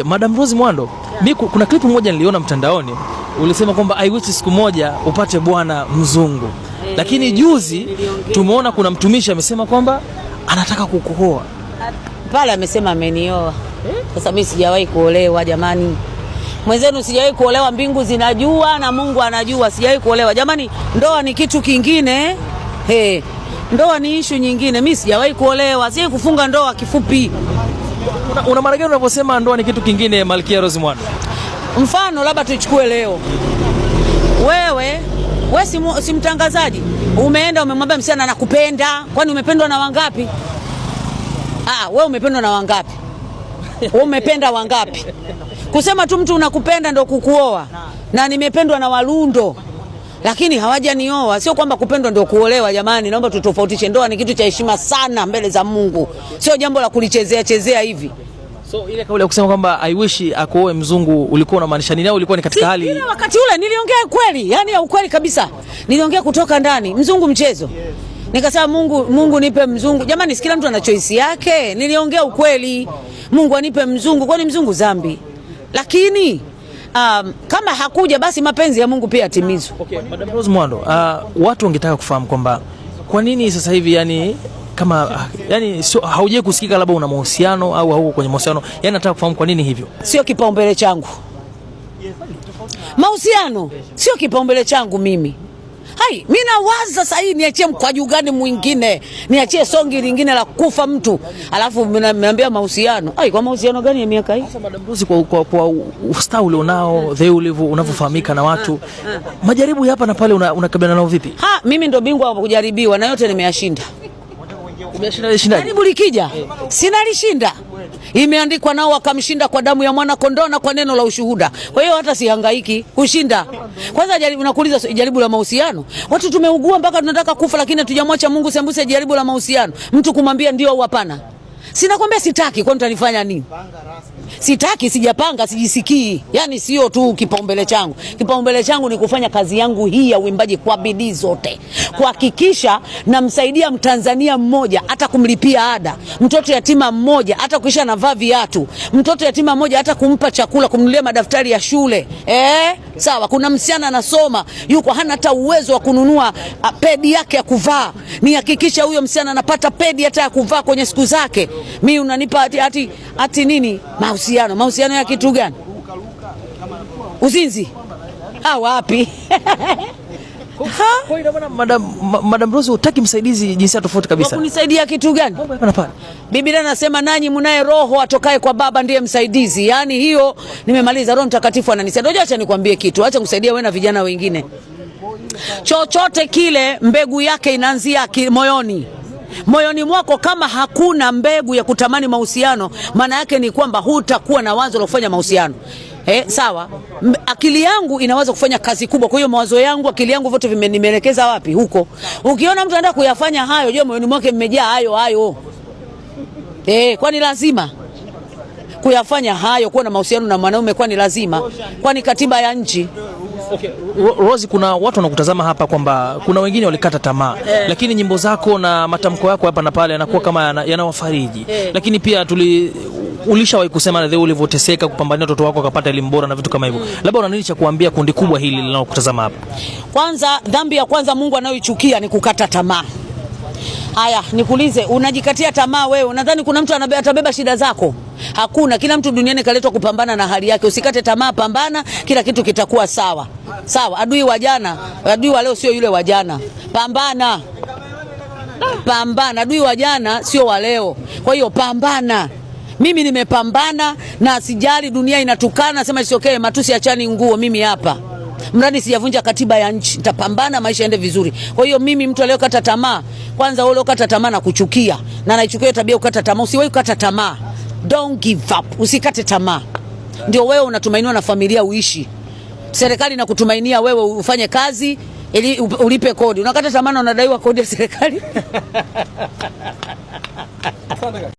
Madam Rose Muhando, mi kuna clip moja niliona mtandaoni ulisema kwamba I wish siku moja upate bwana mzungu, lakini juzi tumeona kuna mtumishi amesema kwamba anataka kukuoa. Pale amesema amenioa. Sasa mimi sijawahi kuolewa jamani, mwenzenu sijawahi kuolewa, mbingu zinajua na Mungu anajua, sijawahi kuolewa jamani. Ndoa ni kitu kingine hey. Ndoa ni ishu nyingine. Mimi sijawahi kuolewa, sijawahi kufunga ndoa. Kifupi, Una maana gani unaposema ndoa ni kitu kingine, Malkia Rose Muhando? Mfano labda tuchukue leo, wewe we si mtangazaji, umeenda umemwambia msichana nakupenda. Kwani umependwa na wangapi? Ah, wewe umependwa na wangapi? Wewe umependa wangapi? Kusema tu mtu unakupenda ndo kukuoa? Na nimependwa na Walundo lakini hawajanioa. Sio kwamba kupendwa ndio kuolewa jamani, naomba tutofautishe. Ndoa ni kitu cha heshima sana mbele za Mungu, sio jambo la kulichezea chezea hivi. So ile kauli ya kusema kwamba I wish akuoe mzungu ulikuwa unamaanisha nini au ulikuwa ni katika hali ile? Wakati ule niliongea kweli, yani ya ukweli kabisa, niliongea kutoka ndani. Mzungu mchezo? Nikasema Mungu, Mungu nipe mzungu. Jamani, kila mtu ana choice yake. Niliongea ukweli, Mungu anipe mzungu, kwani mzungu zambi? Lakini kama hakuja basi mapenzi ya Mungu pia yatimizwe. Okay, Madam Rose Muhando, watu wangetaka kufahamu kwamba kwa nini sasa hivi yani kama yani sio haujai kusikika labda una mahusiano au hauko kwenye mahusiano, yani nataka kufahamu kwa nini hivyo. Sio kipaumbele changu mahusiano, sio kipaumbele changu mimi. Hai, mimi nawaza sasa hii niachie mkwaju gani mwingine, niachie songi lingine la kufa mtu, alafu mnaambia mahusiano. Ai, kwa mahusiano gani ya miaka hii? Sasa Madam Rose, kwa ustaa ulionao, the ulivyo unavyofahamika na watu, majaribu ya hapa na pale unakabiliana nao vipi? Ha, mimi ndo bingwa wa kujaribiwa na yote nimeyashinda. Umeshinda shindaje? Jaribu likija sinalishinda. Imeandikwa nao wakamshinda kwa damu ya mwana kondoo na kwa neno la ushuhuda. Kwa hiyo hata sihangaiki kushinda. Kwanza jaribu, nakuuliza jaribu la mahusiano. Watu tumeugua mpaka tunataka kufa, lakini hatujamwacha Mungu sembuse jaribu la mahusiano. Mtu kumwambia ndio au hapana. Sinakwambia sitaki, kwani utanifanya nini? Sitaki, sijapanga, sijisikii. Yani sio tu kipaumbele changu. Kipaumbele changu ni kufanya kazi yangu hii ya uimbaji kwa bidii zote, kuhakikisha namsaidia Mtanzania mmoja hata kumlipia ada, mtoto yatima mmoja hata kuisha navaa viatu, mtoto yatima mmoja hata kumpa chakula, kumnunulia madaftari ya shule. Sawa, kuna msichana anasoma yuko hana hata uwezo wa kununua pedi yake ya kuvaa, nihakikisha huyo msichana anapata pedi hata ya kuvaa kwenye siku zake. Mi unanipa ati, ati, ati nini mahusiano? Mahusiano ya kitu gani? Uzinzi? Ah, wapi? Kwa hiyo ina maana Madam Rose hutaki msaidizi jinsia tofauti kabisa. Kunisaidia kitu gani? Mambo hapa na pale. Biblia nasema nanyi mnaye Roho atokaye kwa Baba ndiye msaidizi. Yaani hiyo nimemaliza, Roho Mtakatifu ananisaidia. Unajua, acha nikwambie kitu, acha kusaidia wewe na vijana wengine. Chochote kile mbegu yake inaanzia moyoni. Moyoni mwako kama hakuna mbegu ya kutamani mahusiano, maana yake ni kwamba hutakuwa na wazo la kufanya mahusiano. Sawa. Akili yangu inaweza kufanya kazi kubwa. Kwa hiyo mawazo yangu, akili yangu vyote vimenielekeza wapi? Huko. Ukiona mtu anataka kuyafanya hayo, jua moyoni mwake mmejaa hayo hayo. Kwani lazima kuyafanya hayo, kuwa na mahusiano na mwanaume? Kwani lazima? Kwani katiba ya nchi? Okay, Rose, kuna watu wanakutazama hapa kwamba kuna wengine walikata tamaa, lakini nyimbo zako na matamko yako hapa na pale yanakuwa kama yanawafariji. Lakini pia ulishawahi kusema the ulivyoteseka kupambania watoto wako wakapata elimu bora na vitu kama hivyo. Labda una nini cha kuambia kundi kubwa hili linalokutazama hapa? Kwanza, dhambi ya kwanza Mungu anayoichukia ni kukata tamaa. Haya, nikuulize, unajikatia tamaa wewe, unadhani kuna mtu atabeba shida zako? Hakuna. Kila mtu duniani kaletwa kupambana na hali yake. Usikate tamaa, pambana, kila kitu kitakuwa sawa. Sawa, adui wa jana, adui wa leo sio yule wa jana. Pambana. Pambana, adui wa jana sio wa leo. Kwa hiyo pambana. Mimi nimepambana na sijali dunia inatukana, sema it's okay, matusi achani nguo, mimi hapa. Mradi sijavunja katiba ya nchi, nitapambana maisha yaende vizuri. Kwa hiyo mimi mtu aliyokata tamaa, kwanza wewe uliokata tamaa na kuchukia, na naichukia tabia kukata tamaa. Usiwahi kukata tamaa. Don't give up. Usikate tamaa. Ndio wewe unatumainiwa na familia uishi. Serikali inakutumainia wewe ufanye kazi ili ulipe kodi. Unakata tamaa na unadaiwa kodi ya serikali.